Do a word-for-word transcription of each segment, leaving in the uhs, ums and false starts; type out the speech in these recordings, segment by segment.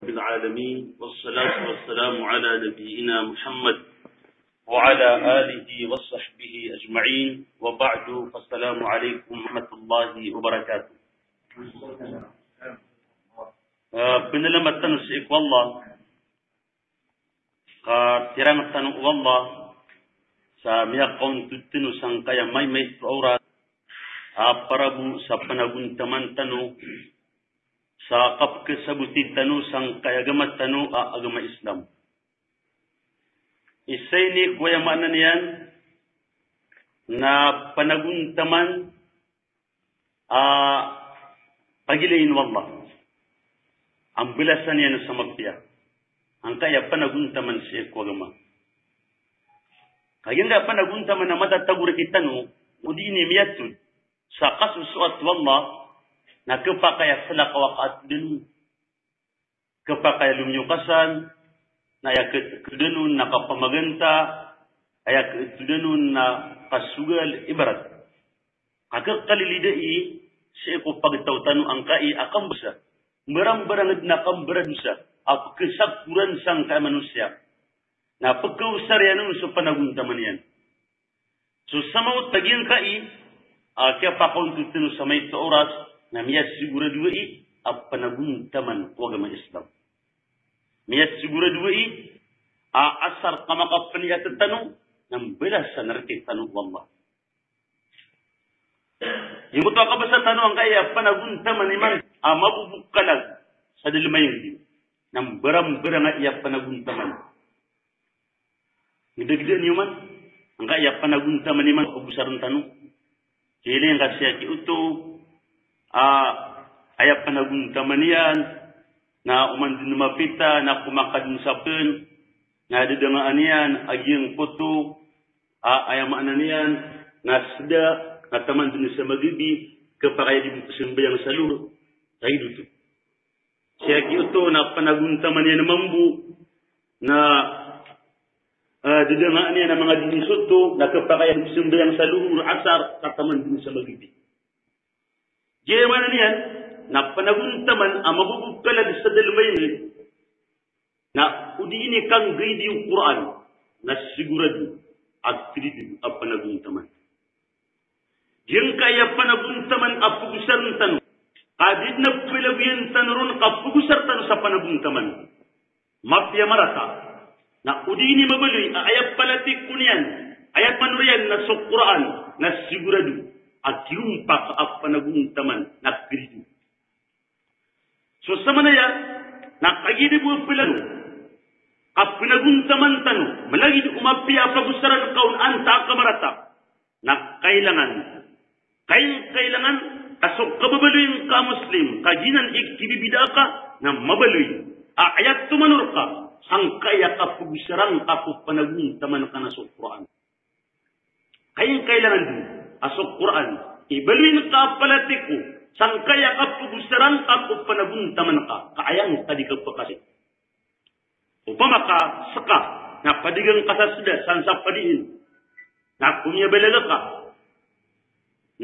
العالمين، والصلاة والسلام على نبينا محمد وعلى آله وصحبه أجمعين، وبعد، فالسلام عليكم ورحمة الله وبركاته. Ah, pnalamat tano sii ko Allah, ka tirang tano o Allah sa miyakaontod tano sangkaya maymay to a oras a para bo sa panagontaman tano, sa kapkasaboti tano sangkaya agama tano a agama Islam. Isa ini ko aya maana niyan na panagontaman a pagilayin o Allah. Ambalasan iyan sa mapiya. Angkaya panagontaman sii ko agama. Kagiya panagontaman a matatago rktano, o di ini miyatod sa kasosoat o Allah, na khapakay a salakaw a kaatodan on. Khapakay a lomiyokasan, na aya kaatodan on na kapamaganta, aya kaatodan on na kasogal, ibarat. Ka khakalilidai sii ko pagtaw tano angkai a kambasa. Mbarambarang dn a kambaradosa a pkhasakoran sangkai a manosiya. Na pkhaosar iyan on so panagontaman iyan. So samawt a giyangkai a kiyapakaontod tano sa maito a oras na miyasiguradoai a panagontaman ko agama Islam. Miyasiguradoai a asar ka makapniyat tano na mbalasan rktano o Allah. Giyangkoto a kabasa tano angkai a panagontaman iman a mabobokal sa dalm a ingd na mbarambarang a aya panagontaman. Gdagda niyo man angkai a panagontaman iman a pagosarn tano. Giling ka sii ki oto a aya panagontaman iyan na oman dn mapita na komakad dn sa pn na dadangaan iyan a giyangkoto a aya maana niyan na sda na taman dn sa magribi, khapakay a di bo pzambayang sa lohor. Sa id oto. Sii ki oto na panagontaman iyan mambo na, ah, dadangaan iyan a manga dn soto na khapakay a di bo pzambayang sa lohor, asar, ka taman dn sa magribi. Giya maana niyan na panagontaman a mabobokal sa dalm a ingd na o di ini kanggaidi o Qur'an na sigurado a kridid a panagontaman. Giyangkai a panagontaman a pagosarn tano, ka di dn a pphalagoyan tano ron ka pagosar tano sa panagontaman. Mapiya marata na o di ini mabaloy a aya palatiko niyan, aya panoriyaan na so Qur'an na sigurado a kirompak a panagontaman na kridid. So samanaya na kagiya di bo plano ka panagontaman tano, malagid o mapiya a pagosaran ka on antaa ka marata, na kailangan, kain kailangan a so kababaloy ngka a Muslim, ka giyanan i kibibidaa ka, na mabaloy a aya tomano rka sangkaya kapagosaran ka ko panagontaman ka na so Qur'an. Kain kailangan dn a so Qur'an i baloy ngka a palatiko sangkaya kapagosaran ka ko panagontaman ka, ka aya ngka di kapakasay. Opama ka ska na padigang ka sa sda san sa padiin, na ko miyabalaga ka,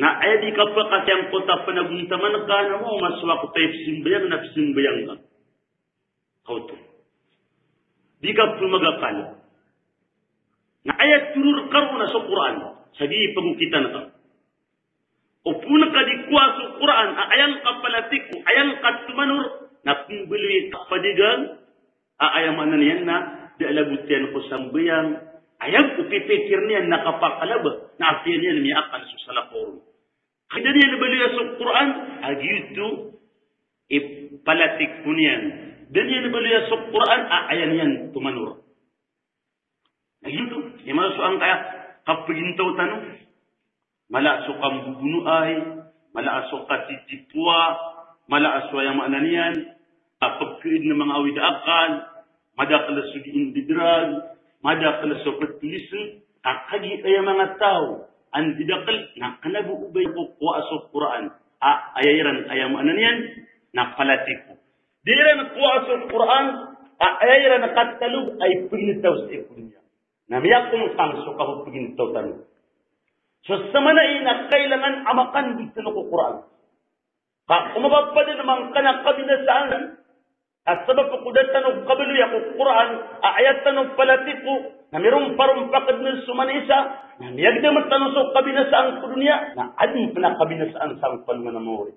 na aya di kapakasay angkoto a panagontaman ka na maoma so wakto a pzambayang na pzambayang ka. Kaoto. Di ka pmagakal. Na aya toro rka roo na so Qur'an, sa di pagokitan ka. O phoon ka di kowa so Qur'an a aya ngka palatiko, aya ngka tomano, na pmbaloy ka padigang a aya maana niyan na da a lagot iyan ko sambayang, aya ko pipikir iyan na kapakalaba, na apiya niyan miyaakal so salakaw ron. Ka da niyan baloya so Qur'an a giyoto i palatiko niyan. Da niyan baloya so Qur'an a aya niyan tomano. A giyoto i mala so angkaya kapagintaw tano. Mala so kambobonoay, mala so katitipowa, mala so aya maana niyan a pagkaid na manga awid a akal, madakl so di indidrag, madakl so ptolisen, ka kagiya aya manga taw a ndidakl na kna bo o ba iyan kokowa so Qur'an a aya iran aya maana niyan na palatiko. Di iran kowa so Qur'an a aya iran katalog a ipagintaw sa ekonomiya. Na miyakompang so kapapagintaw tano. So samanaya na kailangan a makandod tano ko Qur'an. Ka o mapapadalm angkanan a kabinasaan, A sabap ko da tano kabaloya ko Qur'an, a aya tano palatiko, na miromparompa ka dn so manosiya, na miyagdam tano so kabinasaan ko doniya, na adn pn a kabinasaan sangko alongan a maori.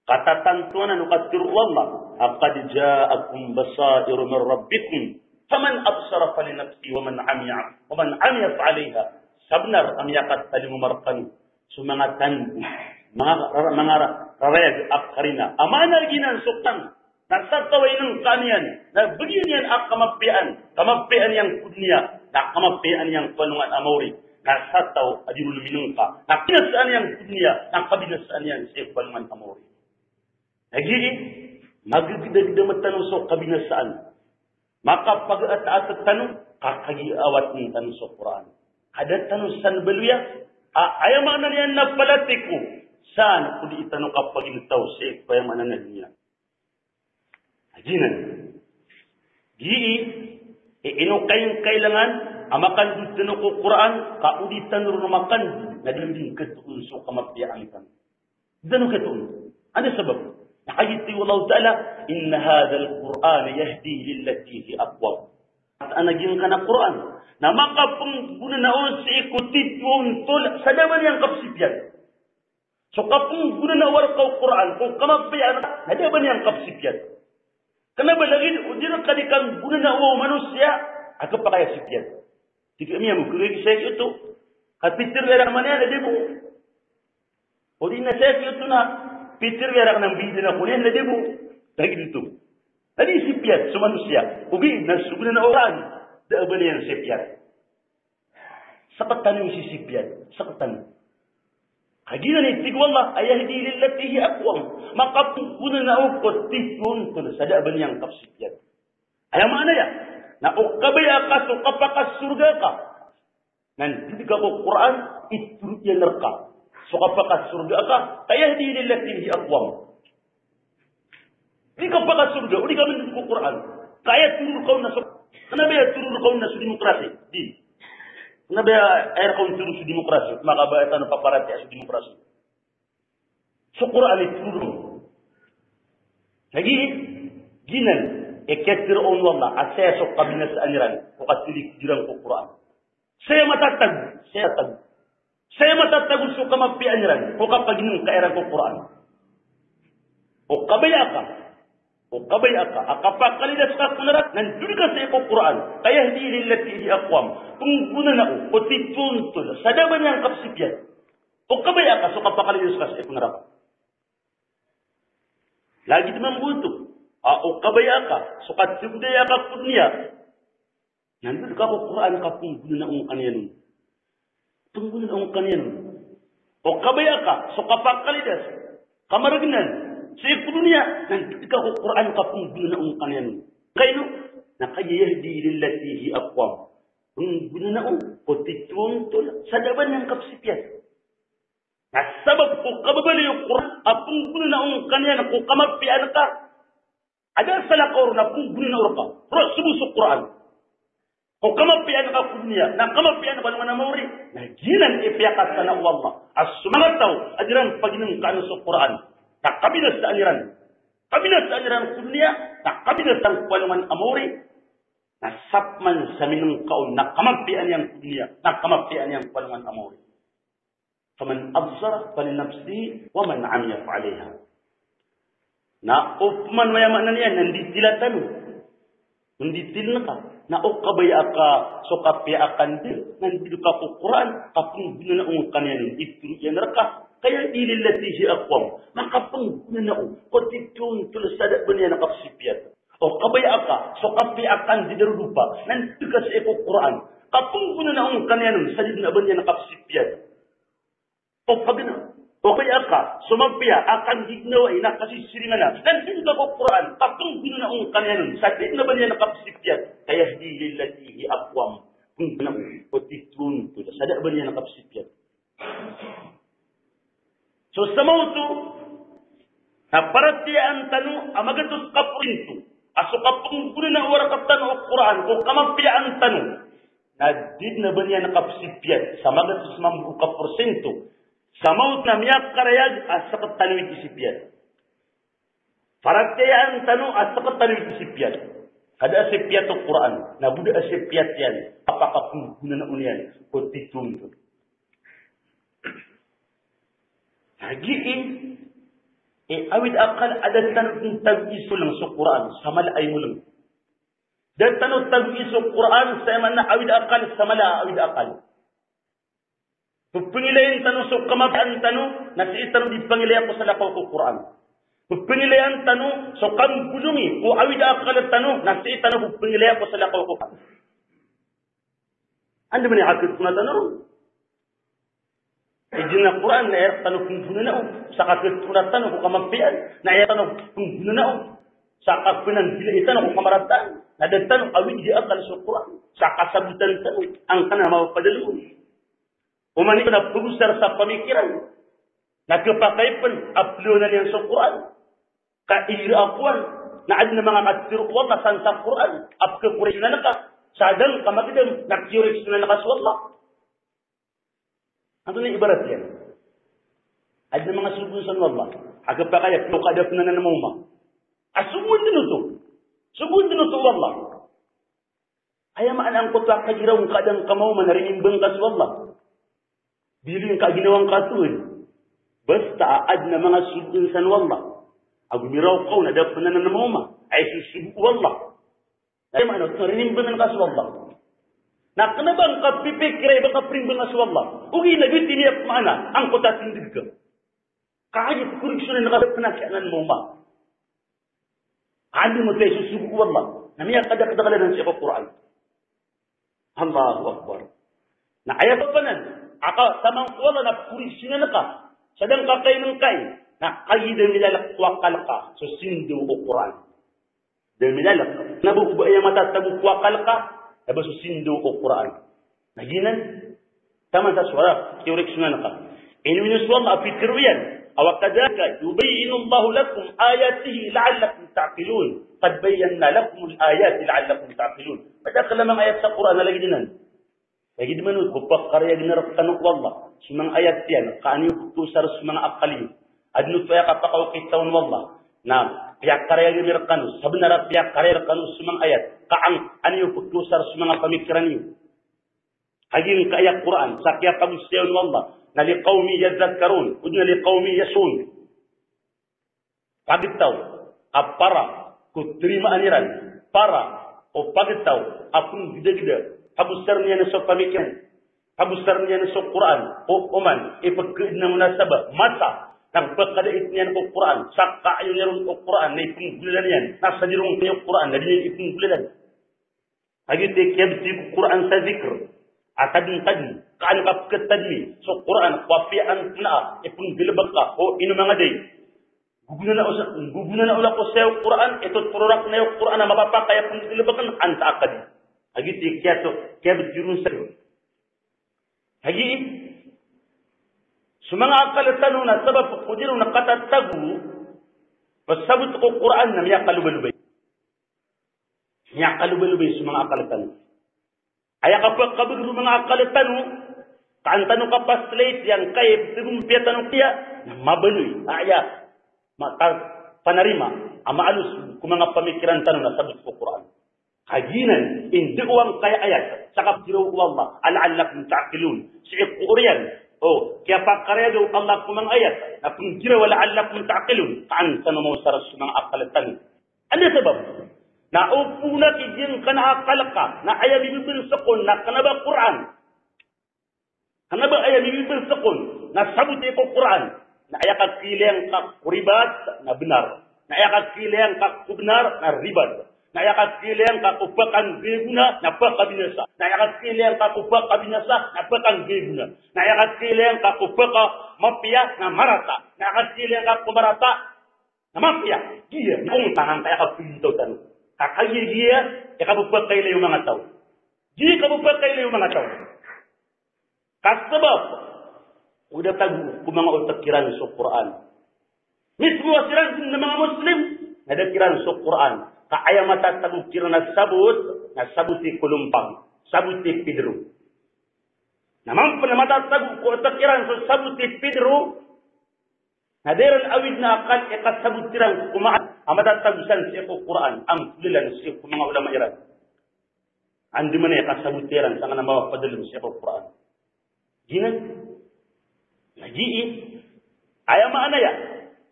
Katatantoan o katharo o Allah, "Qad ja'akum basairu min rabbikum, faman absara falinafsihi, wa man 'amiya, wa man 'amiya fa 'alayha." Sabnar a miyakatalingoma rkano so manga tano, manga, manga rarayag a karina. A maana giyanan so Qur'an, na sa taw a inngka niyan, na bgan iyan a kamapiyaan, kamapiyaan iyan ko doniya, na kamapiyaan iyan ko alongan a maori. Na sa taw a di ron minngka, na kabinasaan iyan ko doniya, na kabinasaan iyan sii ko alongan a maori. Lagid i, magdagdam tano so kabinasaan. Makapagataat tano, ka kagiya awatan tano so Qur'an. Ka da tano san baloya, a, aya maana niyan na palatiko, san ko di tano kapagintaw sii ko aya maana niyan. Giyanan. Gii, i ino kailangan a makandod tano ko Qur'an, ka o di tano ron makandod, na di ron katoon so kamapiyaan tano. Di tano katoon. Anda sabap? Na kagiya tig o Allah Ta'ala, "Inna hadhal Qur'ana yahdi lillati hiya aqwam." Mataan a giyangkanan a Qur'an na makapnggonanao sii ko titho a ontol sa da a ba niyan kapsipiyan. So kapnggonanao rka o Qur'an ko kamapiyaan ka, na da a ba niyan kapsipiyan. Kna ba lagid o di rka di kanggonanao o manosiya a kapakay a sipiyan. Tig ami amo, kagagi saya giyoto. Ka pitharo iran man iyan na da bo. O di na saya giyoto na pitharo iran na mbidaan ako niyan na da bo. Lagid oto. Na di sipiyan so manosiya. Ogaid na so gonanao o Qur'an, da a ba niyan sipiyan. Sktano i sisipiyan, sktano. Kagiya giyanan i tig o Allah, a yahdi lillati hiya aqwam. Makapnggonanao ko titho a ontol sa da a ba niyan kapsipiyan. Aya maana iyan na o kabaya ka so kapakasorga ka, na ndod ka ko Qur'an, itharo iyan rka so kapakasorga ka, ka yahdi lillati hiya aqwam. Di ka pakasorga o di ka mandod ko Qur'an. Ka aya tharo rka on na so, kna ba aya tharo rka on na so demokrasi. Di. Kna ba aya rka on tharo so demokrasi. Makabaya tano paparatiyaya so demokrasi. So Qur'an i tharo rka on. Lagid giyanan i katharo o Allah a saya so kabinasaan iran ko katindg iran ko Qur'an. Saya matatago, saya matatago. Saya matatago so kamapiyaan iran ko kapaginngka iran ko Qur'an. O kabaya ka, o kabaya ka a kapakalidas ka ko naraka, na ndod ka sii ko Qur'an. Ka yahdi lillati hiya aqwam. Pnggonanao ko titho a ontol sa da a ba niyan kapsipiyan. O kabaya ka so kapakalidas ka sii ko naraka. Lagid mambo oto a o kabaya ka so kathagdaya ka ko doniya, na ndod ka ko Qur'an ka pnggonanao ngka niyan on. Pnggonanao ngka niyan on. O kabaya ka so kapakalidas, kamargnan sii ko doniya, na ndod ka ko Qur'an ka pnggonanao ngka niyan on. Ka ino? Na kagiya yahdi lillati hiya aqwam. Pnggonanao ko titho a ontol sa da a ba niyan kapsipiyan. Na sabap ko kababaloy o Qur'an a pnggonanao ngka niyan ko kamapiyaan ka. A da a salakaw ron a pnggonanao rka, roo so bo so Qur'an ko kamapiyaan ka ko doniya, na kamapiyaan ka ko alongan a maori. Na giyanan i piyakasana o Allah a so manga taw a di iran paginngkaan so Qur'an, na kabinasaan iran. Kabinasaan iran ko doniya, na kabinasaan ko alongan a maori. Na sap man sa minngka on na kamapiyaan iyan ko doniya, na kamapiyaan iyan ko alongan a maori. Faman absara falinafsihi, wa man 'amiya fa 'alayha. Na opama o aya maana niyan na nditila tano, nditila ngka, na o kabaya ka so kapiya a kandil, na ndod ka ko Qur'an, ka pnggonanao ngka niyan on, itharo iyan rka, ka yahdi lillati hiya aqwam, makapnggonanao ko titho a ontol sa da a ba niyan kapsipiyan. O kabaya ka so kapiya a kandil a rodopa, na ndod ka sii ko Qur'an, ka pnggonanao ngka niyan on sa da a ba niyan kapsipiyan. O pagna, o kabaya ka so mapiya a kanggignawain a kasisiringan a, na ndod ka ko Qur'an, ka pnggonanao ngka niyan on sa da a ba niyan kapsipiyan. Ka yahdi lillati hiya aqwam. Pnggonanao ko titho a ontol sa da a ba niyan kapsipiyan. So samaoto na paratiyayaan tano a magatos ka porsinto a so kapnggonanao rktano o Qur'an ko kamapiyaan tano, na di dn a ba niyan kapsipiyan sa magatos mambo ka porsinto. Samaoto na miyakarayag a sktano i sipiyan. Paratiyayaan tano a sktano i sipiyat. Ka da a sipiyat o Qur'an, na bo da a sipiyat iyan a pakapnggonanao niyan ko titho. Lagid i, e, awid akal a da tano dn tagoii so lng so Qur'an sa mala a imolng. Da tano tagoii so Qur'an sa aya maana awid akal sa mala a awid akal. Pphangilaya tano so kamapiyaan tano, na sii tano di pangilaya ko salakaw ko Qur'an. Pphangilaya tano so kambolongi ko awid akal tano, na sii tano pphangilaya ko salakaw ko Qur'an. Andamanaya i kakhatona tano? Aya dn a Qur'an na aya rktano pnggonanao sa kakhatona tano ko kamapiyaan, na aya tano pnggonanao sa kapnanggilai tano ko kamarataan, na da tano awidi akal so Qur'an sa kasabotan tano angkanan a mapapadalm. Oman i pn a pagosar sa pamikiran, na khapakay pn a plowanan iyan so Qur'an. Ka ira a kowan na adn a manga katharo o Allah san sa Qur'an a pkhakoreksyonan ka, sa da ngka magdam na kiyoreksyonan ka so Allah. Antonaa i ibarat iyan? Adn a manga sogoon san o Allah a khapakay a ploka da pn anan maoma. A sogoon dn oto. Sogoon dn oto o Allah. Aya maana angkoto a kagiraw ngka a da ngka maoma na rinimbang ka so Allah. Bili ngka a ginawa ngka a tohan. Basta a adn a manga sogoon san o Allah a gomiraw ka on a da pn anan maoma, aya sosogo o Allah. Aya maana oto na rinimbang ka so Allah. Na kna ba ngka pipikira i ba ka prinimbangan so Allah. Ogaid na giyoto i miyamaana angkoto a tindg ka. Ka aya koreksyonan ka a da pn anan maoma. Anda oto i sosogo o Allah na miyakadakdakl anan sii ko Qur'an. Allahu Akbar. Na aya papanan a ka taman ko Allah na koreksyonan ka sa da ngka kainngkai, na kagiya da milalk ko akal ka so sindaw o Qur'an. Da milalk. Na ba o ba aya matatago ko akal ka, na ba so sindaw o Qur'an. Na giyanan, taman sa so Allah, kiyoreksyonan ka. Ino-ino so Allah a pitharo iyan a, "Wa kadhalika yubayyinu Allahu lakum ayatihi la'allakum ta'qilun. Qad bayyana lakumul ayati la'allakum ta'qilun." Madakl a manga ayat sa Qur'an a lagid anan. Lagid man oto, pkarayagi rkano o Allah so manga ayat iyan, ka an iyo pkhaosar so manga akal iyo. Adn oto aya kapakaokit on o Allah na piyakarayagi rkano, sabnar a piyakarayagi rkano so manga ayat, ka an, an iyo pkhaosar so manga pamikiran iyo. Kagiya ngka aya Qur'an sa kiyapagosaya on o Allah na liqawmin yadhakkarun, odi na liqawmin yash'urun. Pagtaw a para ko tarimaan iran, para ko pagtaw a pnggdagda, pagosarn iyan so pamikiran, pagosarn iyan so Qur'an, o oman i pkhaadn a munasabah, masa, na pkadait niyan ko Qur'an, sa kaayon iran ko Qur'an na ipnggolalan iyan, na sa di ron kaya o Qur'an na di niyan ipnggolalan. Kagiya oto i kiyabthowi ko Qur'an sa zikr a tadm-tadm, ka an kapkhatadmi so Qur'an ko apiya an pn a ipnggalbk ka o ino manga day. Gogonanao sa, gogonanao la ko saya o Qur'an, ito tororak na iyo Qur'an a mapapakay a pnggalbkn, antaa ka di. Kagiya oto i kiyato, kiyabthowi ron sa. Kagiya so manga akal tano na sabap ko di ron katatago, pasabot ko Qur'an na miyakalobalobay. Miyakalobalobay so manga akal tano. Aya kapakabagr o manga akal tano, ka an tano kapaslay tiyan kaya, ptagompiya tano kiya, na mabaloy, aya, ma-, ka-, panarima a maalos ko manga pamikiran tano na sabot ko Qur'an. Kagiya nan, indawa ngka aya ayat sa kapgiraw o Allah a la'allakum ta'qilun. Sii ko oriyan o kiyapakarayag o Allah ko manga ayat na pnggiraw a la'allakum ta'qilun, ka an tano maosar so manga akal tano. Anda sabap? Na opama ka giyangkanan a akal ka na aya mibibnsok on na kna ba Qur'an. Kna ba aya mibibnsok on na saboti ko Qur'an. Na aya kakiilay ngka ko ribat na bnar. Na aya kakiilay ngka ko bnar na ribat. Na aya kakiilay ngka ko pkanggagona na pkabinasa. Na aya kakiilay ngka ko pkabinasa na pkanggagona. Na aya kakiilay ngka ko pkamapiya na marata. Na aya kakiilay ngka ko marata na mapiya, giya, ino tano kaya kapintaw tano. Ka kagiya giya, aya kapphakailay o manga taw. Giya kapphakailay o manga taw. Ka sabap ko da tago ko manga otak iran so Qur'an. Mismo a siran na manga Muslim, na da kiran so Qur'an. Ka aya matatago kiran a sabot, na saboti ko lompang, saboti Pedro. Na mambo na matatago ko otak iran so saboti Pedro, Na da iran awid na akal i kasabot iran ko maan a matatago san sii ko Qur'an, a mapolal san sii ko manga ulama iran. Andamanaya i kasabot iran sangkanan a mapapad sii ko Qur'an. Giyanan. Na giyai, aya maana iyan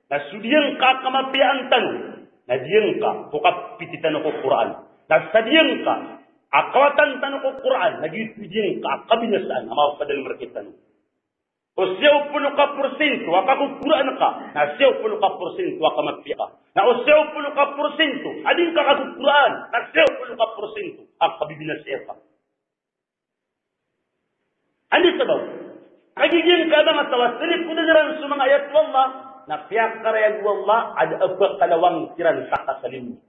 na so diyangka a kamapiyaan tano na diyangka ko kapiti tano ko Qur'an. Na sa diyangka a kawatan tano ko Qur'an na giyoto i diyangka a kabinasaan a mapapad rktano. O siyaw polo ka porsinto a kakokoraan ka na siyaw polo ka porsinto a kamapiya ka. Na o siyaw polo ka porsinto a di ngka kakokoraan na siyaw polo ka porsinto a kabibinasaan ka. Anda i sabap? Kagiya giyangkai a manga taw a talikodan iran so manga ayat o Allah, na piyakarayag o Allah a da a ba kalawang kiran sa kasaling.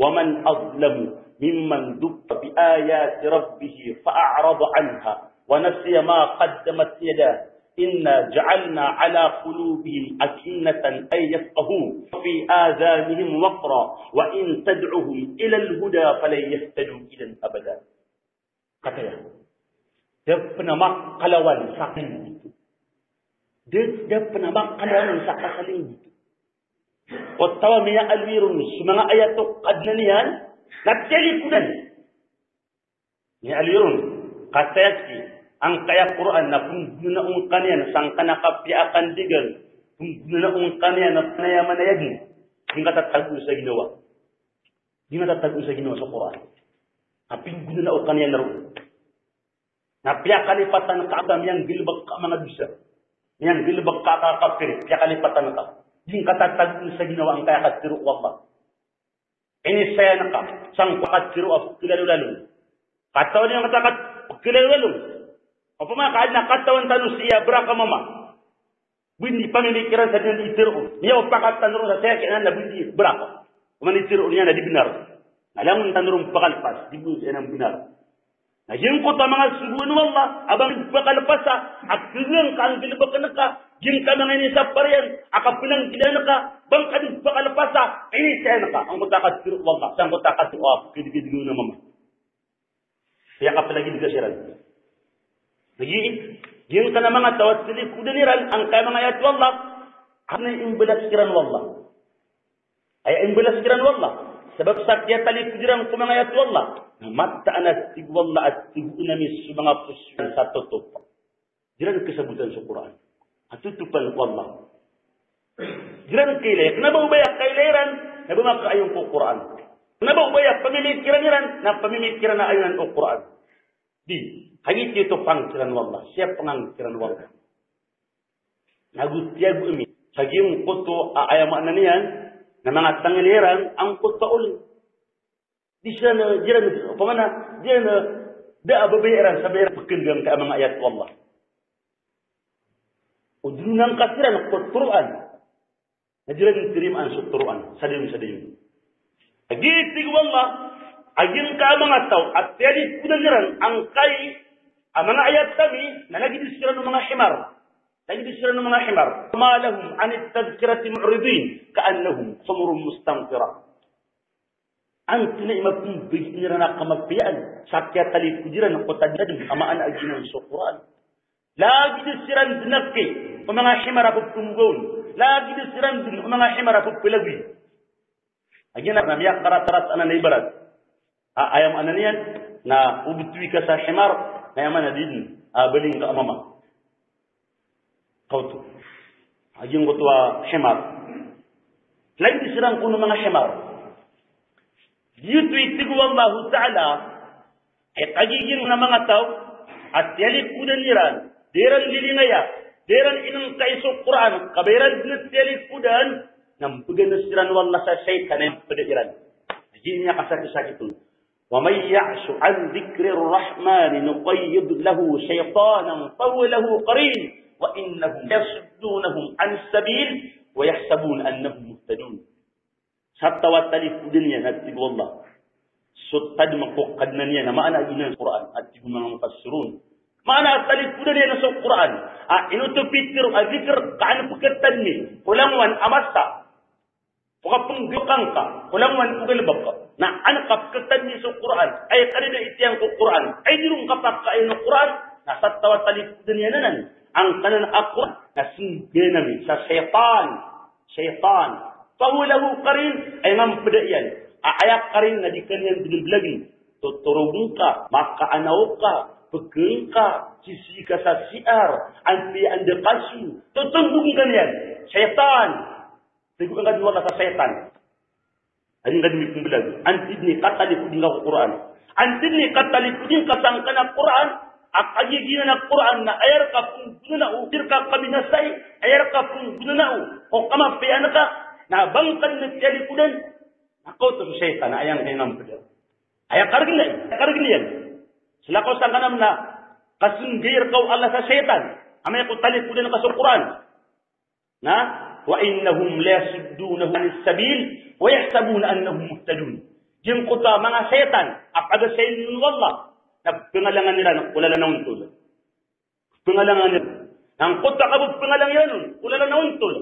Wa man adlamu mimman dhukkira bi ayati rabbihi fa a'rada anha wa nasiya ma qaddamat yadahu inna ja'alna ala qulubihim akinnatan an yafqahuhu wa fi adhanihim waqra wa in tad'uhum ilal huda falan yahtadu idhan abada. Kataya, da pn a makalawan sa kasaling. Da, da pn a makalawan sa kasaling. O taw a miyaaloy ron so manga ayat o Kadnan iyan na talikodan. Miyaaloy ron, kataya ki, angkaya Qur'an na pnggonanaon ka niyan sangkanan a kapiya a kandigan, pnggonanaon ka niyan a panayamanayag, di ngka tatagoon sa ginawa. Di ngka tatagoon sa ginawa so Qur'an. Na pinggonanao ka niyan roo. Na piyakalipatan ka a miyanggalbk ka a manga dosa. Miyanggalbk ka a kakapir, piyakalipatan ka. Di ngka tatagoon sa ginawa angkaya katharo o Allah. Inisayan ka sangkoto a katharo a pkhalalolalo. Katawan iyan angkoto a kat-, pkhalalolalo. Opama ka adn a katawan tano sii a brak a mama. Bo di pamimikiran sa di niyan di tharoon. Miyaopama ka tano ron sa saya kiyanan na bo di brak. Opama di tharoon iyan na di bnar. Na langon tano ron pakalpas, di bo iyan bnar. Na giyangkoto a manga sogoan o Allah a ba ngka di pakalpasa a khagaan ka a nggalbkn ka, giyangkai a manga inisapar iyan a kapnanggilaan ka, ba ngka di pakalpasa a inisayan ka angkoto a katharo o Allah sangkoto a katharo a pkhadigadigaw a mama. Piyakaplagid ka siran. Lagid, giyangkanan a manga taw a talikodan iran angkaya manga ayat o Allah, a aya imbalas kiran o Allah. Aya imbalas kiran o Allah. Sabap sa kiyatalikod iran ko manga ayat o Allah, na mataan a tig o Allah a tigoon ami so manga poso iran sa totopa. Di iran kasabotan so Qur'an a totopan o Allah. Di iran kailay. Kna ba o ba aya kailay iran na ba makaayon ko Qur'an. Kna ba o ba aya pamimikiran iran na pamimikiran a ayonan o Qur'an. Di, kagiya oto pangkiran o Allah. Siyap pangkiran o Allah. Na go tiyago ami sa giyangkoto a aya maana niyan na manga tangli iran angkoto a ol. Di siran, di iran, opama na, di iran, da a babaya iran sa ba iran pkhagaan angkaya manga ayat o Allah. O di ron angka siran ko toroan. Na di iran tarimaan so toroan, sa dayon, sa dayon. Lagid tig o Allah, a giyangkaya manga taw a talikodan iran angkai a manga ayat ami, na lagid siran o manga himar. Lagid siran o manga himar. Fama lahum anit tadhkirati mu'ridin, ka'annahum humurun mustanfirah. Antonaa i mapmbgi iran a kamapiyaan sa kiyatalikod iran ko tadm, a maana a giyanan so Qur'an. Lagid siran dn a ki, o manga himar a ppmbogaon. Lagid siran dn o manga himar a pplagoy. A giyanan na miyakaratarata anan a ibarat. A, aya maana niyan na o btowi ka sa himar, na aya maana dn a baling ka a mama. Kaoto. A giyangkoto a himar. Lagid siran kon o manga himar. Giyoto i tig o Allahu Ta'ala, e, kagiya giyangkanan a manga taw a talikodan iran, di iran lilingaya, di iran inengkai so Qur'an, ka ba iran dn talikodan, na mbgan siran o Allah sa shaytan a ipda iran. Giya i miyakasakit-sakit on. Wa man ya'shu an dhikrir rahmani nuqayyid lahu shaytanan fahuwa lahu qarin, wa innahum layasuddunahum anis sabil, wa yahsabuna annahum muhtadun. Sa taw a talikodan iyan a tig o Allah so tadm ko Kadnan iyan, a maana a giyanan so Qur'an, a tig o manga mufassirun. Maana a talikodan iyan so Qur'an a ino oto pitharo a dhikr ka an pkhatadmi ko langowan a masa. Ko kapnggalbk angka ko langowan ko galbk. Na an ka pkhatadmi so Qur'an, ay kadada i tiyan ko Qur'an, ay di ron kapakaayon o Qur'an, na sa taw a talikodan iyan anan angkanan a Qur'an na senggayan ami sa shaytan. Shaytan. Fahuwa lahu qarin, aya ngka pd iyan. A, aya qarin na di ka niyan dn mblagn. Totorogn ka, makaanaw ka, pgn ka, sisii ka sa C R, antiya anda ka so, totondogn ka niyan. Shaytan. Tig o Allah sa shaytan. Adi ngka dn mipmblag. Anti dn i katalikod ngka ko Qur'an. Anti dn i katalikod ngka sangkanan a Qur'an. A kagiya giyanan a Qur'an na aya rka pnggonanao, di rka kabinasai, aya rka pnggonanao ko kamapiyaan ka, na ba ngka dn tiyalikodan, na kaoto so shaytan a aya ngka ingambda. Aya kargn iyan, aya kargn iyan. Salakaw sangkanan na kasenggay rka o Allah sa shaytan. Amay ko talikodan ka so Qur'an. Na, "Wa innahum layasuddunahum anis sabil wa yahsabuna annahum muhtadun." Giyangkoto a manga shaytan a pagasayin o Allah, na pngalangan iran ko lalan a ontol. Pngalangan iran. Na angkoto a kabpngalang iran on ko lalan a ontol,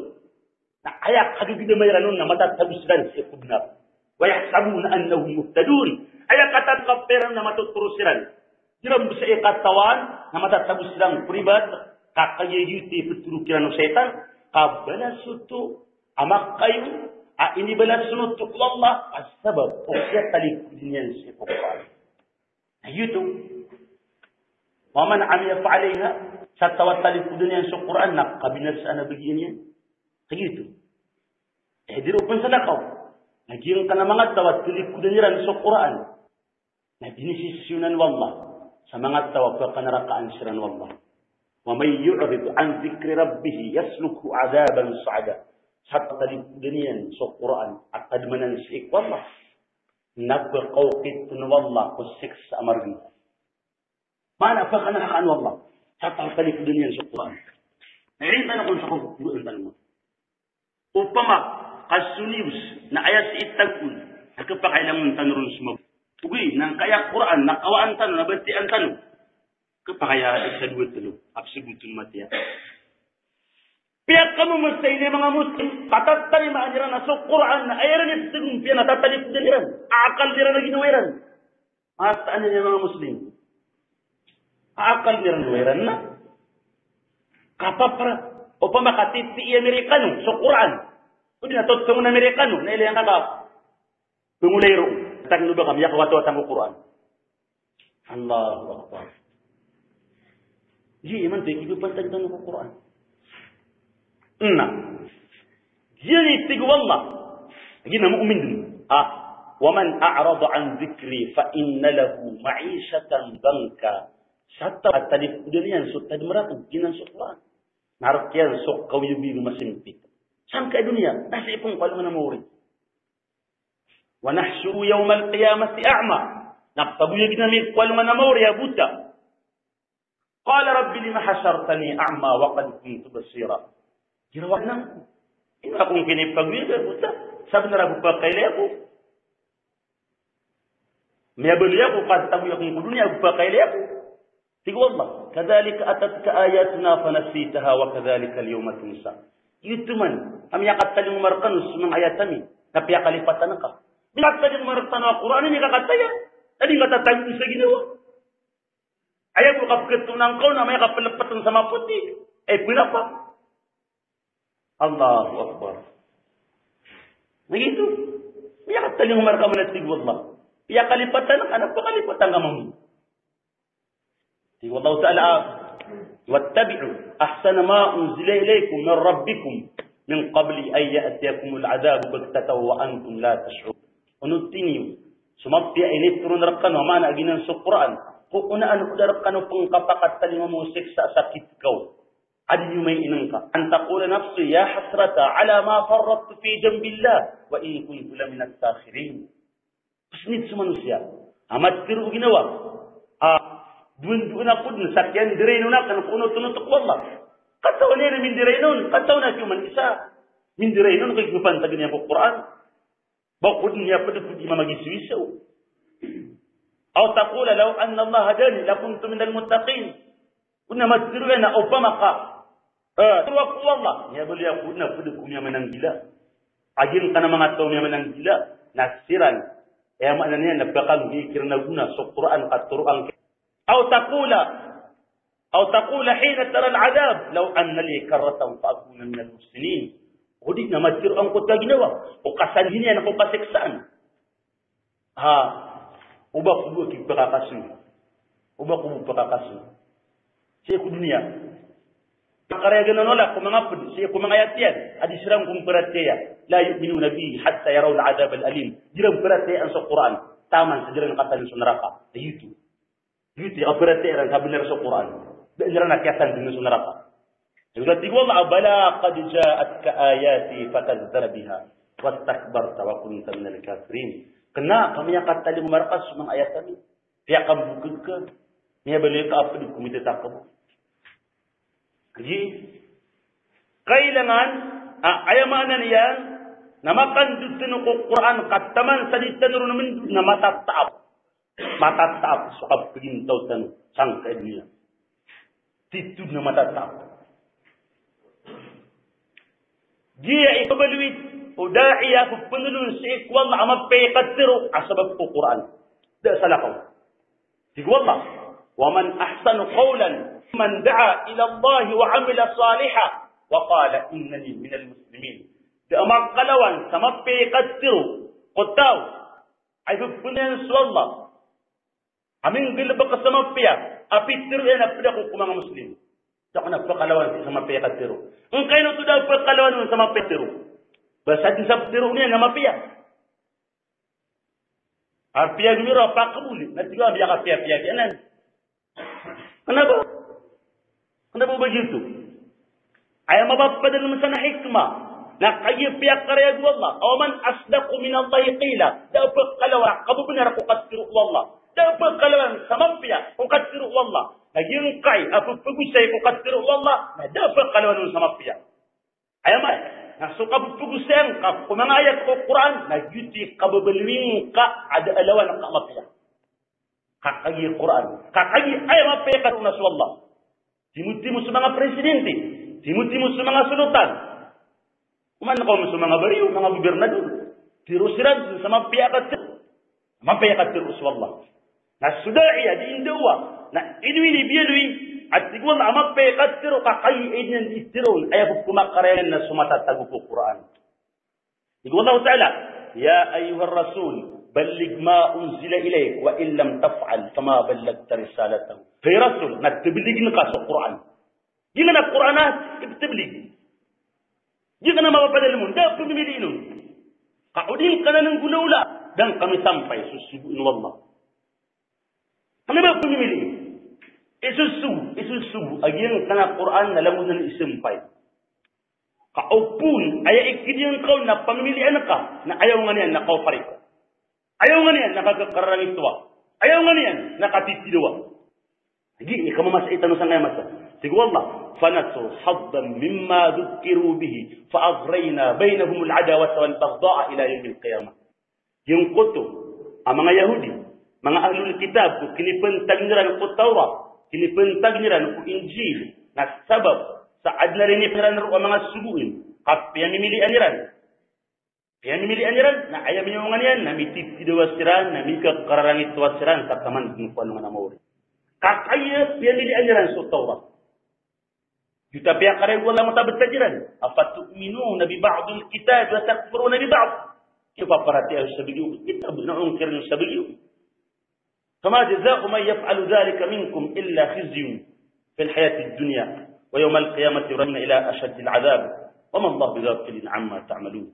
na aya kagagdama iran on na matatago siran sii ko bnar. Wa yahsabuna annahum muhtadun. Aya katatap iran na matotoro siran. Di iran bo saya katawan na matatago siran ko ribat, ka kagiya giyoto i ptoro kiran o shaytan, ka balas oto a makayo a inibalas oto o Allah, a sabap o kiyatalikod iyan sii ko Qur'an. Na giyoto. Wa man amiya fa alayha, sa taw a talikodan iyan so Qur'an na kabinasaan a bagian iyan. Ka giyoto. Eh, di ron pn salakaw. Na giyangkanan a manga taw a talikodan iran so Qur'an na binisisiyonan o Allah sa manga taw a pkanarakaan siran o Allah. "Wa man yu'rid an dhikri rabbih yaslukhu adhaban sa'ada." Sa taw a talikodan iyan so Qur'an a tadmanan sii ko Allah, na pkaokit o Allah ko siksa a margn. Maana pkanarakaan o Allah sa taw a talikodan iyan so Qur'an. Na iran tano kon sa kon, iran tano. Opama ka so news na aya sii tagoon, na khapakailangan tano ron so mab-, ogaid na angkaya Qur'an na kawaan tano, na batiyaan tano. Khapakaya isa, dowa, tlo a pzagoton, matiya. Piyakamomosayin i manga Muslim, katatarimaan iran a so Qur'an na aya iran i pzagoon piya na tatalikodan iran a akal iran a ginawa iran. Mataan iyan i manga Muslim. A akal iran, ginawa iran na kapapara. Opama ka titi i Amerikano so Qur'an, odi na totongon o Amerikano na ilay angka ka pngolay roo. Tagno ba ka miyakawatawatan ko Qur'an. Allahu Akbar. Di iman, di kipantag tano ko Qur'an. Na giya i tig o Allah, giya na mu'min dn. Ah, "Wa man a'rada an dhikri fa inna lahu ma'ishatan dhanka." Sa taw a talikodan iyan so tadm rakn, giyanan so Qur'an, na rk iyan so kaoyagoyag a masimpit sangkai a doniya, na sii pn ko alongan a maori. "Wa nahshuruhu yawmal qiyamati a'ma." Na pagoyagn ami ko alongan a maori a bota. "Qala rabbi lima hashartani a'ma wa qad kuntu basira." Giraw anan, ino ako ngka inipagoyag a bota? Sabnar ago pakailay ako. Miyabaloy ako, ka tagoy akn ko doniya ago pakailay ako. Tig o Allah, "Kadhalika atatka ayatuna fanasitaha wa kadhalikal yawma tunsa." Giyoto man a miyakatalingoma rkano so manga ayat ami, na piyakalipatan ka. Miyakatalingoma rkano a Qur'an, miyakakataya. Na di ngka tatagoon sa ginawa. Aya bo kapkatonan ka on na miyakaplptn sa mapoti. Ay, pnapa? Allahu Akbar. Na giyoto. Miyakatalingoma rka man a tig o Allah. Piyakalipatan ka, na pakalipatan ka mambo. Tig o Allah Ta'ala, "Wattabi'u ahsana ma unzila ilaykum min rabbikum min qabli an ya'tiyakumul adhabu baghtatan wa antum la tash'urun." Onoti niyo so mapiya a initoron rkano, a maana a giyanan so Qur'an, ko onaan ko da rkano pn kapakatalingoma o siksa a sakit ka on a di niyo mainngka. "An taqula nafsun ya hasrata ala ma farrattu fi janbillah wa in kuntu laminas sakhirin." Psnit so manosiya a matharo o ginawa a dowandowan ako dn sa kiyandiraynon akn ko onotonot ko Allah. Katawan iyan a mindiraynon, katawan a kiyoman isa. Mindiraynon ko ipantag iyan ko Qur'an. Ba ko dn aya pd ko di mamagisoiso. Aw taqula law anna Allah hadani lakuntu minal muttaqin. Odi na matharo iyan a opama ka, eh, tharo ako o Allah, miyabaloy ako, odi na pd ko miyamananggila. A giyangkanan a manga taw a miyamananggila na siran, aya maana niyan na ba ka nggiya kiran a gona so Qur'an ka tharoa ngka. Aw taqula Aw taqula hina taral adhab, law anna li karratan fa akuna minal muhsinin. O di na matiro angkoto a ginawa ko kasandiniyan ko kasiksaan. Ha, o ba ko bo kipakakasoy. O ba ko bo pakakasoy. Sii ko doniya. Karaya giyanan o Allah ko manga pd, sii ko manga ayat iyan a di siran ko mparatiyayaa. La yu'minuna bihi hatta yarawul adhabal alim. Di iran mparatiyayaa so Qur'an taman sa di iran katalingoma so naraka. Giyoto. Giyoto i kaparatiyayaa iran sa bnar so Qur'an. Da iran a kiyasandinga so naraka. Tig o Allah, bala qad ja'atka ayati fakadhdhabta biha wastakbarta wa kunta minal kafirin. Kna ka miyakatalingoma rka so manga ayat ami. Piyakambokg ka. Miyabaloy ka a pd ko mitatakbo. Kagiya kailangan, ah, aya maana niyan na makandod tano ko Qur'an ka taman sa di tano ron mndod na matataap. Matataap so kapagintaw tano sangkai a doniya. Titho na matataap. Giya i kabaloy o da'i a pphanolan sii ko Allah a mapiya i katharo a sabap ko Qur'an. Da salakaw. Tig o Allah, "Wa man ahsanu qawlan mimman da'a ila Allahi wa amila salihan wa qala innani minal muslimin." Da a makalawan sa mapiya i katharo ko taw a ipphanolan so Allah a minggalbk sa mapiya a pitharo iyan a pd ako ko manga Muslim. Da kna a phakalawan sa mapiya i katharo. Ngkaino oto da a phakalawan on sa mapiya i katharo? Ba sa dn sa ptharoon iyan na mapiya. Apiya gomiro a pakaboli, na tig o Allah a miyakapiyapiya giyanan. Kna ba? Kna ba o ba giyoto? Aya mapapadalm san a hikmah na kagiya piyakarayag o Allah, "Wa man asdaqu minallahi qila." Da a phakalawan a kababnar ko katharo o Allah. Da a phakalawan sa mapiya ko katharo o Allah. Na giyangkai a pphagosay ko katharo o Allah, na da a phakalawan on sa mapiya. Aya maana na so kapphagosay ngka ko manga ayat ko Qur'an, na giyoto i kababaloy ngka a da a lawan ka a mapiya. Ka kagiya Qur'an, ka kagiya aya mapiya i katharo na so Allah. Timotimo so manga presidente, timotimo so manga solotan. Oman ka on so manga bariyo, manga gobernador. Tharo siran sa mapiya i katharo. Mapiya i katharo so Allah. Na so da'i a di indawa na ino ini biyaloy a tig o Allah a mapiya i katharo ka kagiya aya niyan di tharoon, aya bo pmakarayag na so matatago ko Qur'an. Tig o Allah Ta'ala, "Ya ayyuhar rasul, balligh ma unzila ilayk, wa in lam taf'al, fama ballaghta risalatahu." Hay Rasul, na tablign ka so Qur'an. Giyanan a Qur'an a iptablig. Giyanan a mapapadalm on, da a pmimiliin on. Ka o di ngka nan nggolawla, da ngka misampay so sogoon o Allah. Kna ba pmimiliin? Isosogo, isosogo a giyangkanan a Qur'an na langon anan isampay. Ka opama aya ikidiyan ka on na pamimilian ka, na ayaw nga niyan na kaopari ka. Ayaw nga niyan na kakakararangitowa. Ayaw nga niyan na katitidawa. Lagid i kamamasa i tano sangkaya masa. Tig o Allah, "Fanasu haddan mimma dhukkiru bihi, fa aghrayna baynahumul adawata wal baghdha'a ila yawmil qiyamah." Giyangkoto a manga Yahudi, manga ahlul kitab, ko kinipantag iran ko Tawrat, kinipantag iran ko Injil, na sabap sa adn a rinipn iran roo a manga sogoon, ka piyamimilian iran. Piyamimilian iran, na aya miyaonga niyan, na mititidawa siran, na mikakararangitowa siran, sa taman dn ko alongan a maori. Ka kagiya piyamilian iran so Tawrat. Giyoto a piyakarayag o Allah a matabtad iran. "Afatu'minuna bi ba'dil kitabi wa takfuruna bi ba'd?" Iyo paparatiyaya sa bagian o kitab, na ongkir iyo sa bagian. "Fama jaza'u man yaf'alu dhalika minkum illa khizyun fil hayatid dunya, wa yawmal qiyamati yurja'una ila ashaddil adhab, wa mallahu bighafilin amma ta'malun."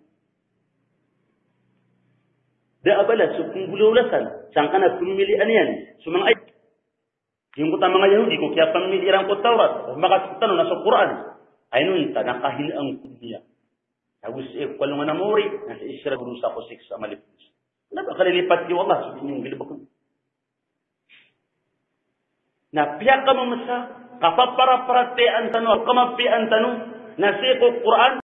Da a balas o pnggolawla san, sangkanan a pmimilian iyan so manga ayat. Giyangkoto a manga Yahudi ko kiyapamimili iran ko Tawrat, o makasogo tano na so Qur'an. Ay inonta na kahinaan ko doniya. Ago sii ko alongan a maori, na sii siran gorosa ko siksa a malipos. Na ba kalilipat iyo Allah so di niyo nggalbkn. Na piyakamamasa, kapaparaparatiyayaan tano, kamapiyaan tano, na sii ko Qur'an,